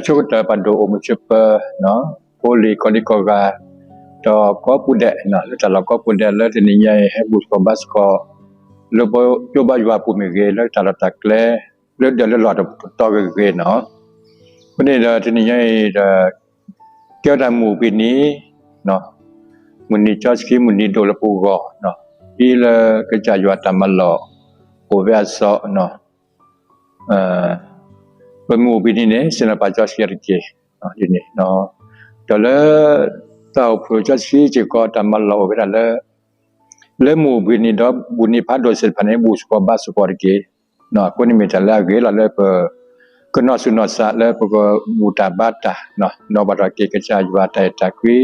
ဆၢကတီၢ်ပာ်ဒိၣ်အိၣ်မုာ်ဆိးပၢၤ, ဖိလံၤကီၢ်လံၤကီၢ်ဂၤ, ဒီးကိးပူၤဒဲး, လၢတၢ်လီၢ်ကိးပူၤဒဲးလၢတနံၤညါအံၤ ဟဲဘူၣ်သကိးဘါသကိး လၢပကၠိဘါယွၤပူၤမ့ၢ်ဂ့ၤ, လၢတၢ်လီၢ်တၢ်ကျဲ လၢဒၢးလၢလီၢ်တတီၤဂ့ၤဂ့ၤန့ၣ်, အဃိန့ၣ်ဒီးတနံၤညါအံၤဒီး ကဲဝဲဒၣ်မုၢ်ဘှံးနံၤ, မုၢ်နံၤကၠီဆှံ မုၢ်နံၤဒိၣ်လၢပဂီၢ်, ဒ်လၢကစၢ်ယွၤတၢ်မၤလီၢ်အိၣ်ဝဲအသိး, ပမုၢ်ဘှံးနံၤန့ၣ် ဆ့ၣ်နီၤပာ်ကၠီဆှံတက့ၢ်, ဒ်န့ၣ်, ဒီးလၢ တၢ်အိၣ်ဖှိၣ်ကၠီဆှံစ့ၢ်ကီး တၢ်မၤလီၢ်အိၣ်ဝဲဒၣ်လၢ လၢမုၢ်ဘှံးနံၤဒီးမုၢ်နံၤဖးဒိၣ်သ့ၣ်တဖၣ်န့ၣ် ဘူၣ်သကိးဘါသကိးတက့ၢ်. အဃိန့ၣ်မ့ၢ်တၢ်လၢအဂ့ၤလီၤလၢပ ကနီၢ်သူၣ်နီၢ်သးလၢပကဘူၣ်တၢ်ဘါတၢ်, နီၣ်ဘၣ်ထီၣ်က့ၤကစၢ်ယွၤတၢ်အဲၣ်တၢ်ကွံ,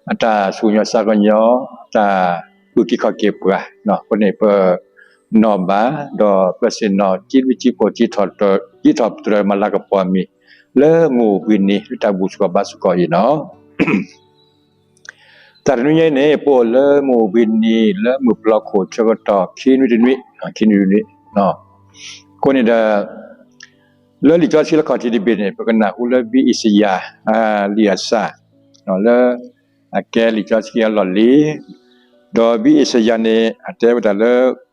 အတၢ်သူၣ်ကညီၤသးကညီၤ, တၢ်အုၣ်က့ၤခီၣ်က့ၤပှၤ, အဃိန့ၣ်ပ နီၣ်ဘၣ်, ဒီးပသ့ၣ်နီၣ် ကံဘျုးကံဖှိၣ် ကံထီၣ်ပတြၢၤမၤလၤကပီၤမံၤ လၢမုၢ်ဘှံးနံၤ လၢတၢ်ဘူၣ်သကိးဘါသကိးအံၤန့ၣ်. တၢ်တနွံညါအံၤန့ၣ် ပအိၣ်လၢမုၢ်ဘှံးနံၤ လၢမုၢ်ပျီခိၣ်ဆၢကတီၢ် ခံနွံတနွံ, ခံနွံတနွံ, အဃိန့ၣ်ဒီး လၢလံာ်စီဆှံလၢခီၣ်ထံးတဘ့ၣ်န့ၣ် ပကနၢ်ဟူလၢဝံအံၣ်စယၤ လံာ်အသၣ် လၢ အကဲလံာ်စီဆှံအလီၢ်လံၤ, ဒီးဝံအံၣ်စယၤန့ၣ် အတဲဝဲဒၣ်လၢ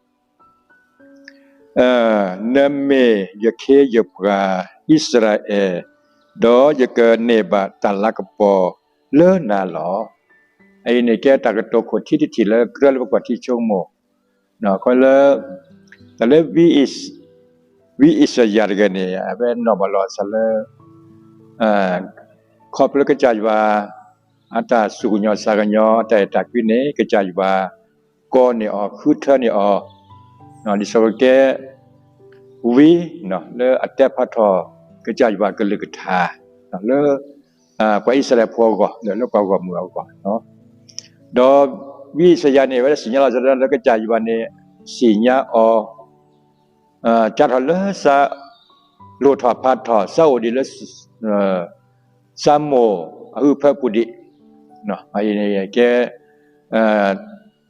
နမ့ၢ်ယခ့ယပှၤအံၣ်စရ့လး, ဒီးယကန့ၢ်ဘၣ်တၢ်လၤကပီၤလၢနၤလီၤ. အအံၤန့ၣ်ကဲတၢ်ကတိၤခိၣ်ထံတထံၣ်လၢကြၢးလၢပကွၢ်ထံဆိကမိၣ်, ခီလၢ တၢ်လၢ ဝံအံၣ်စယၤတဂၤန့ၣ် အဝဲနီၣ်ဘၣ်လီၤအသးလၢ ခီဖျိလၢကစၢ်ယွၤ အတၢ်သူၣ်ကညီၤသးကညီၤ အတၢ်အဲၣ်တၢ်ကွံန့ၣ် ကစၢ်ယွၤ ကိးန့ၢ်အီၤ ဃုထၢန့ၢ်အီၤ, ဒ်သိးကကဲ ဝံ လၢအတဲဖးထီၣ် ကစၢ်ယွၤအကလုၢ်ကထါ လၢ ပှၤအံၣ်စရ့လးဖိအဂီၢ် လၢပှၤဂီၢ်မုၢ်အဂီၢ်, ဒီးဝံအံၣ်စယၤန့ၣ် အဝဲဒၣ်သ့ၣ်ညါလီၤသးလၢကစၢ်ယွၤန့ၣ် သ့ၣ်ညါအီၤ စးထီၣ်လၢ လိၣ်ထီၣ်ဖးထီၣ် စးအိၣ်ဒံးလၢ စးမိၢ်အဟုဖၢပူၤဒံး, အံၤန့ၣ်ကဲ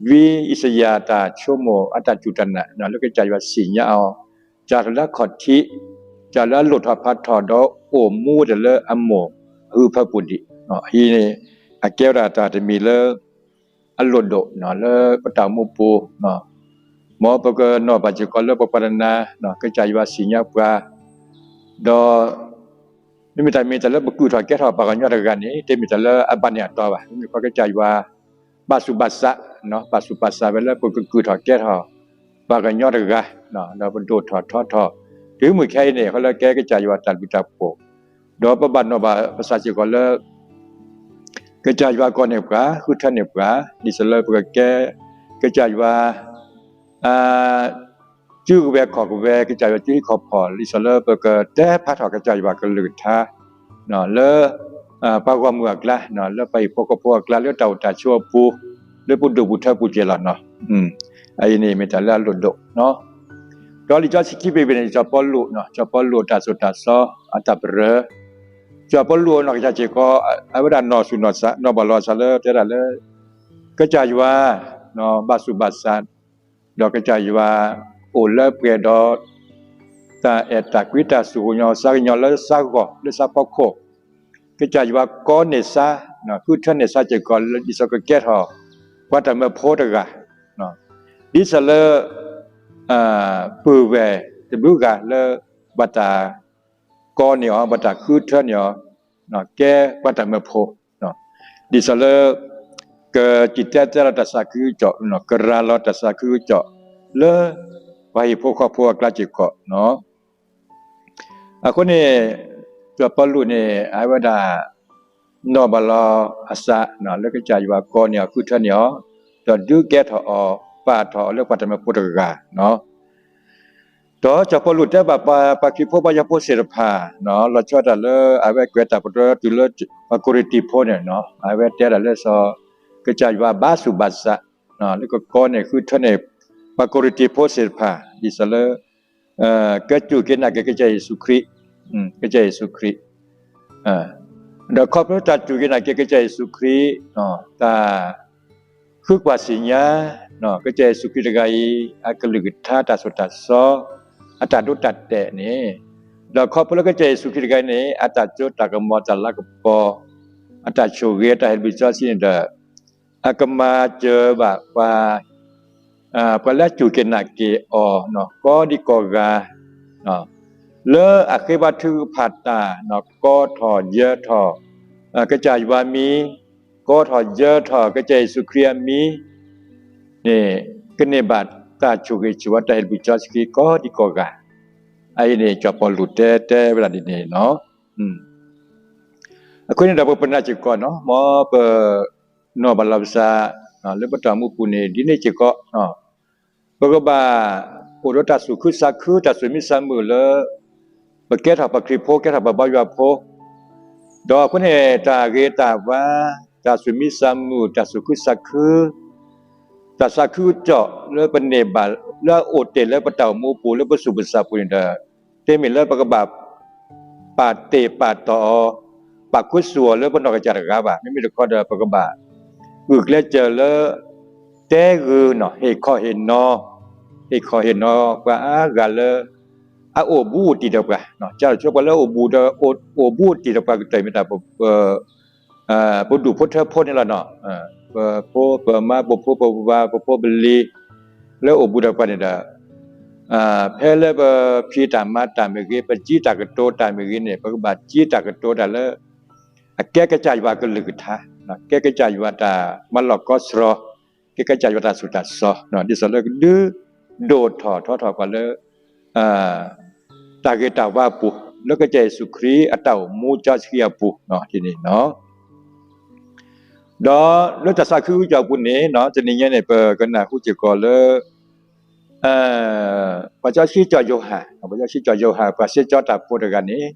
ဝံအံၣ်စယၤတၢ်ဆိကမိၣ်အတၢ်စူၢ်တၢ်နာ် လၢကစၢ်ယွၤသ့ၣ်ညါအီၤ စးထီၣ်လၢအခီၣ်ထံး, စးထီၣ်လၢအလိၣ်ထီၣ်ဖးထီၣ်ဒီးအိၣ်မူဝဲဒၣ်လၢအမိၢ်အဟုဖၢပူၤဒံး, အံၤန့ၣ် အကဲဝဲဒၣ်တၢ်တမံၤလၢ အလိၣ်ဒိၣ်လၢပတၢ်အိၣ်မူပူၤ, မ်ပကနီၣ်ဘၣ်စ့ၢ်ကီးလၢပပှၤတနါ ကစၢ်ယွၤသ့ၣ်ညါပှၤ, ဒီး မ့မ့ၢ်တၢ်မ့ၢ်တၢ်လၢပကုၢ်ထီၣ်ကဲထီၣ်ပှၤကညီတဂၤန့ၣ် တမ့ၢ်တၢ်လၢအဘၣ်န့ၢ်အတီဘၣ်. မ့မ့ၢ်ခီကစၢ်ယွၤ ဘၣ်သူၣ်ဘၣ်သး, ဘၣ်သူၣ်ဘၣ်သးဝဲလၢပကကုၢ်ထီၣ်ကဲထီၣ် ပှၤကညီတဂၤ, ဒီးပဒိၣ်ထီၣ်ထီထီၣ် တုၤမုၢ်ခဲအံၤန့ၣ် ခီလၢကဲကစၢ်ယွၤတၢ်ဘျုးတၢ်ဖှိၣ်, ဒီးပဘၣ်နီၣ်ဘၣ်ပသးစ့ၢ်ကီးလၢ ကစၢ်ယွၤကိးန့ၢ်ပှၤ ဃုထၢန့ၢ်ပှၤ ဒ်သိးလၢပကကဲ ကစၢ်ယွၤ စုကဝဲၤခီၣ်ကဝဲၤ ကစၢ်ယွၤစုဟံၣ်ခီၣ်ဖီၣ် ဒ်သိးလၢပကတဲဖးထီၣ်ကစၢ်ယွၤကလုၢ်ကထါ လၢ ပှၤဂီၢ်မုၢ်အကျါ, လၢပှၤဟံၣ်ဖိဃီဖိအကျါ လၢတၢ်အိၣ်တၢ်ဆိးအပူၤ လၢပဒိၣ်ပူၤထၢပူၤက့ၤလီၤ. အံၤန့ၣ်မ့ၢ်တၢ်လၢအလိၣ်ဒိၣ် ဒီးလံာ်စီဆှံခံဘ့ၣ်ဘ့ၣ်န့ၣ် စီၤပီလူး, စီၤပီလူးအတၢ်သိၣ်တၢ်သီ အတၢ်ပရၢ, စီၤပီလူးအနီၢ်ကစၢ်စ့ၢ်ကီး အဝဲဒၣ်နီၣ်သူၣ်နီၣ်သး နီၣ်ဘၣ်လီၤအသးလၢတဲဒၣ်လၢ ကစၢ်ယွၤ ဘၣ်သူၣ်ဘၣ်သး ဒီးကစၢ်ယွၤအိၣ်လၢပှဲၤဒီး တၢ်အဲၣ်တၢ်ကွံ တၢ်သူၣ်ကညီၤသးကညီၤလၢသးဂီၢ် လၢသးဖီခိၣ်, ကစၢ်ယွၤကိးန့ၢ်သး ဃုထၢန့ၢ်သးစ့ၢ်ကီး ဒ်သိးကကဲထီၣ် ပှၤတၢ်မၢဖိတဂၤ, ဒ်သိးလၢ ပုၢ်ဝဲၢ်တဘုဂၤလၢ ဘၣ်တၢ်ကိးန့ၢ်အီၤ ဘၣ်တၢ်ဃုထၢန့ၢ်အီၤ ကဲပှၤတၢ်မၢဖိ, ဒ်သိးလၢ ကစံၣ်တဲၤတဲလီၤတၢ်သးခုကစီၣ်, ကရၤလီၤတၢ်သးခုကစီၣ် လၢ ပှၤဟံၣ်ဖိဃီဖိအကျါစ့ၢ်ကီး အဃိန့ၣ် စီၤပီလူးန့ၣ် အဝဲဒၣ် နီၣ်ဘၣ်လီၤအသး လၢကစၢ်ယွၤကိးန့ၢ်အီၤ ဃုထၢန့ၢ်အီၤ ဒီးဒုးကဲထီၣ်အီၤ ပာ်ထီၣ်အီၤလၢပှၤတၢ်မၢဖိတဂၤ, ဒီးစီၤပီလူးတဲဘၣ်ပှၤခရံာ်ဖိပှၤကညီဖိသ့ၣ်တဖၣ် လီၤဆီဒၣ်တၢ်လၢအဝဲကွဲးတၢ်ပတြၢၤတုၤလၢ ပှၤကီၤရံၣ်တံၤဖိန့ၣ် အဝဲတဲဒၣ်လၢစီၤ ကစၢ်ယွၤဘၣ်သူၣ်ဘၣ်သး လၢကကိးန့ၢ်ဃုထၢန့ၢ် ပှၤကီၤရံၣ်တံၤဖိသ့ၣ်တဖၣ် ဒ်သိးလၢ ကစူၢ်က့ၤနာ်က့ၤကစၢ်ယ့ၣ်ၡူးခရံာ်, ကစၢ်ယ့ၣ်ၡူးခရံာ်, ဒီးခီဖျိတၢ်စူၢ်က့ၤနာ်က့ၤကစၢ်ယ့ၣ်ၡူးခရံာ် တၢ်ဃုကွၢ်ဆူညါ ကစၢ်ယ့ၣ်ၡူးခရံာ်တဂၤအံၤ အကလုၢ်ကထါတၢ်သိၣ်တၢ်သီ အတၢ်ဒိတၢ်တဲာ်န့ၣ် ဒီးခီဖျိလၢကစၢ်ယ့ၣ်ၡူးခရံာ်တဂၤန့ၣ် အတၢ်စိတၢ်ကမီၤ တၢ်လၤကပီၤ အတၢ်ဆိၣ်ဂ့ၤ အတၢ်ဟ့ၣ်ဘျုးစီဆှံန့ၣ်ဒီး အကမၤစၢၤဘၣ်ပှၤ ပှၤလၢအစူၢ်က့ၤနာ်က့ၤအီၤ ကိးဒံကိးဂၤ လၢအဃ့ဘါထုကဖၣ်တၢ် ကိးထီၣ်ယၢၤထီၣ် ကစၢ်ယွၤမံၤ, ကိးထီၣ်ယၢၤထီၣ် ကစၢ်ယ့ၣ်ၡူးခရံာ်အမံၤန့ၣ် ကန့ၢ်ဘၣ်တၢ်ဆိၣ်ဂ့ၤဆိၣ်ဝါ တၢ်ဟ့ၣ်ဘျုးစီဆှံကိးဒံကိးဂၤ. အအံၤန့ၣ် စီၤပီလူးတဲတဲဝဲဒၣ်ဒ်န့ၣ်လီၤ. အဃိန့ၣ်ဒီး ပပနာ်စ့ၢ်ကီးနီၤ မ်ပနီၢ်ဘၣ်လီၤပသး လၢပတၢ်အိၣ်မူပူၤန့ၣ် ဒ်န့ၣ်စ့ၢ်ကီး ပကဘၣ်အိၣ်ဒီးတၢ်သူၣ်ခုသးခု တၢ်သူၣ်မံသးမုာ်လၢ ပကဲထီၣ်ပှၤခရံာ်ဖိ ကဲထီၣ်ပှၤဘါယွၤဖိ, ဒီးအဃိန့ၣ် တၢ်ဂ့ၤတၢ်ဝါ တၢ်သူၣ်မံသးမုာ် တၢ်သူၣ်ခုသးခု တၢ်သးခုကစီၣ်လၢပန့ၢ်ဘၣ် လၢအအိၣ်တ့ၢ်လၢပတၢ်အိၣ်မူပူၤ လၢပသူၣ်ပသးပူၤန့ၣ်ဒီး တမ့ၢ်လၢပကဘၣ် ပာ်တ့ၢ်ပာ်တီၢ်အီၤ ပာ်ခူသူၣ်အီၤလၢပနီၢ်ကစၢ်တဂၤဘၣ်. မ့မ့ၢ်တခီဒီး ပကဘၣ်ဂုာ်ကျဲးစၢးလၢ တဲဂုာ်နီၤ ဟ့ၣ်ခီဟ့ၣ်နီၤ ဟ့ၣ်ခီဟ့ၣ်နီၤ ပှၤအါဂၤလၢ အအိၣ်ဘူးအိၣ်တံၢ်ဒီးပှၤ, ကၢ်ဆိပှၤလၢအိၣ်ဘူးဒီး အိၣ်ဘူးအိၣ်တံၢ်ဒီးပှၤကတၢၢ်မ့ၢ်တၢ် ပဒူၣ်ဖိထၢဖိန့ၣ်လီၤနီၤ. ပဖိပမါ ပဖိပဝၤ ပဖိပလံၤ လၢအိၣ်ဘူးဒီးပှၤန့ၣ်ဒီး ဖဲလၢပဖံးတၢ်မၤတၢ်မ့ၢ်ဂ့ၤ ပစံးတၢ်ကတိၤတၢ်မ့ၢ်ဂ့ၤန့ၣ် ပကဘၣ်စံးတၢ်ကတိၤတၢ်လၢ အကဲကစၢ်ယွၤကလုၢ်ကထါ, ကဲကစၢ်ယွၤတၢ်မၤလီၢ်ကီစရီ, ကဲကစၢ်ယွၤတၢ်ဆူးတၢ်ဆါ, ဒ်သိးလၢကဒုးဒိၣ်ထီၣ်ထီထီၣ်ပှၤလၢ တၢ်ဂ့ၤတၢ်ဝါအပူၤ လၢကစၢ်ယ့ၣ်ၡူးခရံာ်အတၢ်အိၣ်မူစီဆှံအပူၤန့ၣ်လီၤ. ဒီးလၢတၢ်သးခုကစီၣ်အပူၤန့ၣ် တနံၤညါန့ၣ် ပကနၢ်ဟူစ့ၢ်ကီးလၢ ပှၤစီဆှံစီၤယိၤဟၣ်, ပှၤစီဆှံစီၤယိၤဟၣ် ပှၤစ့ကၠီတၢ်ဖိတဂၤန့ၣ်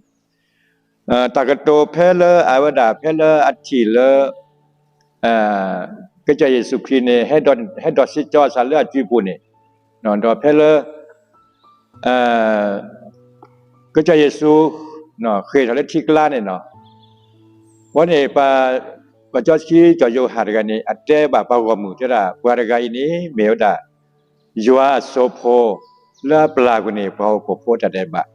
တၢ်ကတိၤဖဲလၢအဝဲဒၣ် ဖဲလၢအထံၣ်လၢ ကစၢ်ယ့ၣ်ၡူးခရံာ်န့ၣ် ဟဲဒိးစ့ကၠီအသးလၢအစုပူၤန့ၣ်, ဒီးဖဲလၢ ကစၢ်ယ့ၣ်ၡူး ဃ့ၢ်ထီၣ်လၢထံကျါန့ၣ်လီၤ. အဃိန့ၣ် ပှၤစီဆှံစီၤယိၤဟၣ်တဂၤန့ၣ် အတဲဘၣ်ပှၤဂီၢ်မုၢ်တဲဒၣ် ပှၤတဂၤအံၤန့ၣ် မ့ၢ်ဝဲဒၣ် ယွၤအစီၤဖိ လၢအပျၢ်ကွံာ်န့ၣ် ပှၤဟီၣ်ခိၣ်ဖိတၢ်ဒဲးဘး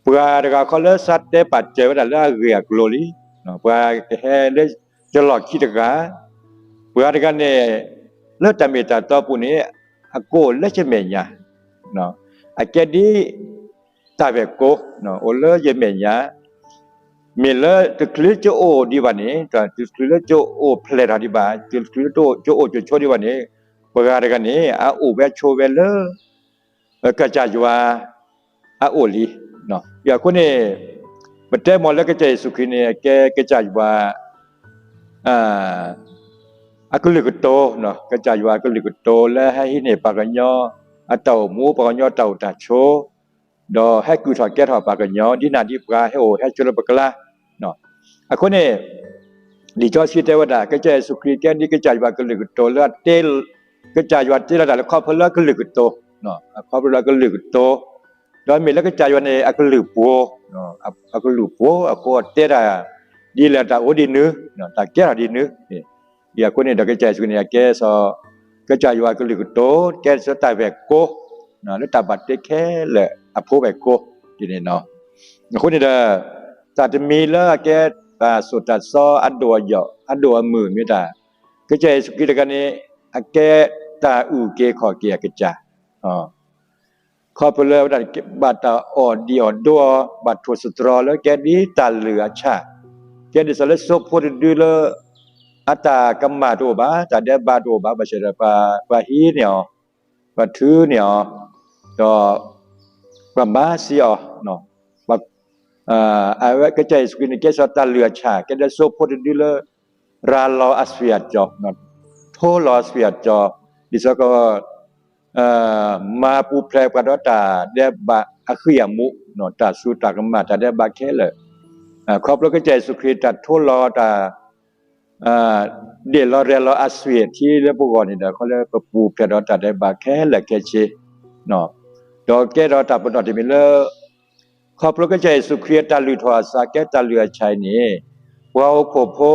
ပှၤတဂၤဃီလၢသးတဲပာ်စၢၤဝဲဒၣ်လၢအဂ့ၢ်အကျိၤလံ, ပှၤကဟဲလၢယလီၢ်ခံတဂၤ, ပှၤတဂၤန့ၣ် လၢတၢ်မ့ၢ်တၢ်တီအပူၤန့ၣ် အကအိၣ်လၢယမဲာ်ညါ, အကဲဒ်တၢ်ဘဲၣ်ကိ အိၣ်လၢယမဲာ်ညါ, မ့ၢ်လၢတချုးလၢယအိၣ်ဒံးဘၣ်န့ၣ်, တချုးလၢယအိၣ်ဖျဲၣ်ထီၣ်ဒံးဘၣ်, တချုးလၢယအိၣ်ကၠိဆိဒံးဘၣ်န့ၣ်, ပှၤတဂၤန့ၣ် အအိၣ်ဝဲဆိးဝဲလၢ ကစၢ်ယွၤအအိၣ်လံ. အဃိန့ၣ် ပတဲမ့ၢ်လၢကစၢ်ယ့ၣ်ၡူးခရံာ်န့ၣ် အကဲကစၢ်ယွၤ အကလုၢ်ကတိၤ, ကစၢ်ယွၤအကလုၢ်ကတိၤလၢဟဲဟံးန့ၢ်ပှၤကညီအတၢ်အိၣ်မူ ပှၤကညီတၢ်အိၣ်တၢ်ဆိး, ဒီးဟဲကုၢ်ထီၣ်ကဲထီၣ်ပှၤကညီ ဒ်နၤဒ်ပှၤဟဲအိၣ်ဟဲဆိးလၢပကျါ အဃိန့ၣ် လံာ်စီဆှံတဲဝဲဒၣ် ကစၢ်ယ့ၣ်ၡူးခရံာ်ကဲဒ်ကစၢ်ယွၤကလုၢ်ကတိၤလၢအတဲ, ကစၢ်ယွၤတဲလီၤတၢ်လၢခီဖျိလၢအကလုၢ်ကတိၤ, ခီဖျိလၢအကလုၢ်ကတိၤ, ဒီးမ့ၢ်လၢကစၢ်ယွၤန့ၣ် အကလုၢ်ပှိၤ, အကလုၢ်ပှိၤအဃိအတဲတၢ် ဒ်လဲၣ်တၢ်အိၣ်ဒ်နုၤ, တၢ်ကဲထီၣ်ဒ်နုၤ, အဃိန့ၣ်ဒီးကစၢ်ယ့ၣ်ၡူးန့ၣ် အကဲစီၤ ကစၢ်ယွၤကလုၢ်ကတိၤ ကဲစီၤတၢ်ဘဲၣ်ကိ လၢတၢ်ဘၣ်တ့ခဲလၢာ်အဖိဘဲၣ်ကိန့ၣ်လီၤ. အဃိန့ၣ်ဒီး တၢ်တမံၤလၢအကဲတၢ်စိာ်တၢ်စီအဒိၣ်အယိာ် အဒိၣ်အမုၢ်မ့ၢ်တၢ် ကစၢ်ယ့ၣ်ၡူးခရံာ်တဂၤန့ၣ် အကဲတၢ်အုၣ်က့ၤခီၣ်က့ၤအကစၢ် ခီဖျိလၢအဝဲဒၣ် ဘၣ်တၢ်အီၣ်ဒံးအီၣ်ဒိအီၤ ဘၣ်ထိၣ်သတြီၤလၢကဲဒ်တၢ်လုၢ်အဆၣ်, ကဲဒ်သိးလၢစိဖိတဒုလၢ အတၢ်ကမၣ်တအိၣ်ဘၣ်, တၢ်ဒဲးဘးတအိၣ်ဘၣ်, ဘၣ်ဆၣ်ဒီးပှၤဟံးန့ၢ်အီၤ, ပှၤထုးန့ၢ်အီၤ, ဒီးပှၤမၤသံအီၤ, အဝဲကစၢ်ယ့ၣ်ၡူးခရံာ်န့ၣ် ကဲစီၤတၢ်လုၢ်အဆၣ် ကဲဒ်စိဖိတဒုလၢ ရၤလီၤအသွံၣ်အစီၤ, ထိလီၤအသွံၣ်အစီၤ, ဒ်သိးက မၤပူၤဖျဲးပှၤဒီးတၢ်ဒဲးဘးအဃံအမူး, တၢ်စူၤတၢ်ကမၣ် တၢ်ဒဲးဘးခဲလၢာ်, ခီဖျိကစၢ်ယ့ၣ်ၡူးခရံာ်တၢ်ထိလီၤတၢ် ဒ့ၣ်လီၤရဲၣ်လီၤအသွံၣ်အထံလၢပဂီၢ်န့ၣ်ဒီး ခီလၢပပူၤဖျဲးဒီးတၢ်ဒဲးဘးခဲလၢာ်ခဲဆ့, ဒီးကဲထီၣ်တၢ်ပနီၣ်တမံၤလၢ ခီဖျိကစၢ်ယ့ၣ်ၡူးခရံာ်အတၢ်လုၢ်ထီၣ်အသးကဲတၢ်လုၢ်အဆၣ်အံၤန့ၣ် ပှၤဟီၣ်ခိၣ်ဖိ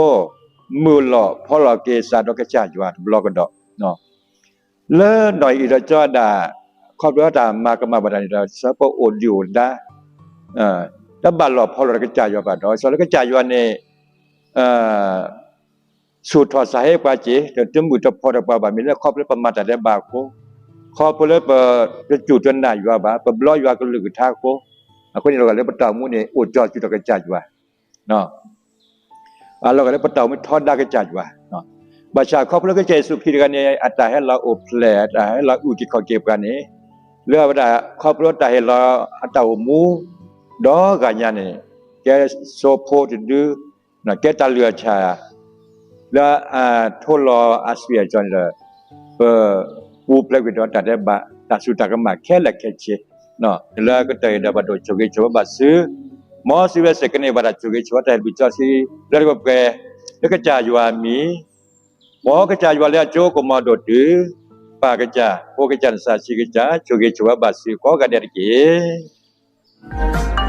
မုာ်လီၤဖီလီၤက့ၤသးဒီးကစၢ်ယွၤတဘျီကဒီး လၢနီၢ်အံၣ်ဒီးကၠီဒၣ် ခီဖျိတၢ်မၤကမၣ်ဘၣ်တၢ်န့ၣ်ဒီး စၢပအိၣ်ဒံးအိၣ်ဒါ တဘၣ်လီၢ်ဖီလီၢ်ဒီးကစၢ်ယွၤဘၣ်ဒီး စၢလၢကစၢ်ယွၤန့ၣ် ဆူၣ်ထီၣ်စးဟ့ပှၤစ့ၢ် တမုာ်တဖိးဒီးပှၤဘၣ် မ့ၢ်လၢခီဖျိလၢပမၤတၢ်ဒဲးဘးအဃိ, ခီဖျိလၢပတစူၢ်တနာ်ယွၤဘၣ်, ပဘျီယွၤကလုၢ်ကထါအဃိ, အဃိန့ၣ်လီၤဂာ်လၢပတၢ်အိၣ်မူန့ၣ် အိၣ်ကၠီစုၤထီၣ်ကစၢ်ယွၤ အလီၤဂာ်လၢပတၢ်အိၣ်မူထီဒါကစၢ်ယွၤ, ဘၣ်ဆၣ်ခီဖျိကစၢ်ယ့ၣ်ၡူးခရံာ်တဂၤန့ၣ် အတၢ်ဟဲလီၤအိၣ်ဖျဲၣ် အတၢ်ဟဲလီၤအုၣ်က့ၤခီၣ်က့ၤပှၤန့ၣ်, လၢအဝဲဒၣ်ခီဖျိတၢ်ဟ့ၣ်လီၤအတၢ်အိၣ်မူ ဒီဂၤညါန့ၣ် ကဲစိဖိတဒု ကဲတၢ်လုၢ်အဆၣ် လၢအထိလီၤအသွံၣ်အစီၤန့ၣ်ဒီး ပပူၤဖျဲးကွံာ်ဒီးတၢ်ဒဲးဘး တၢ်စူၢ်တၢ်ကမၣ်ခဲလၢာ်ခဲဆ့, လၢကတၢၢ်အံၤဒီးပဒိၣ်ဆိၣ်ဂ့ၤဆိၣ်ဝါဘၣ်စု, မ်သုဝဲစ့ၢ်ကီးန့ၣ် ဘၣ်တၢ်ဆိၣ်ဂ့ၤဆိၣ်ဝါတၢ်ဟ့ၣ်ဘျုးစီဆှံ လၢတၢ်ပှဲၤ လၢကစၢ်ယွၤအမံၤ, မ်ကစၢ်ယွၤလၢအကၠိကမီၤဒိၣ်တုၤ ပၢ်ကစၢ် ဖိကစၢ်န့ၣ်စီဆှံကစၢ် ဆိၣ်ဂ့ၤဆိၣ်ဝါဘၣ်စုကိးဂၤဒဲးတက့ၢ်.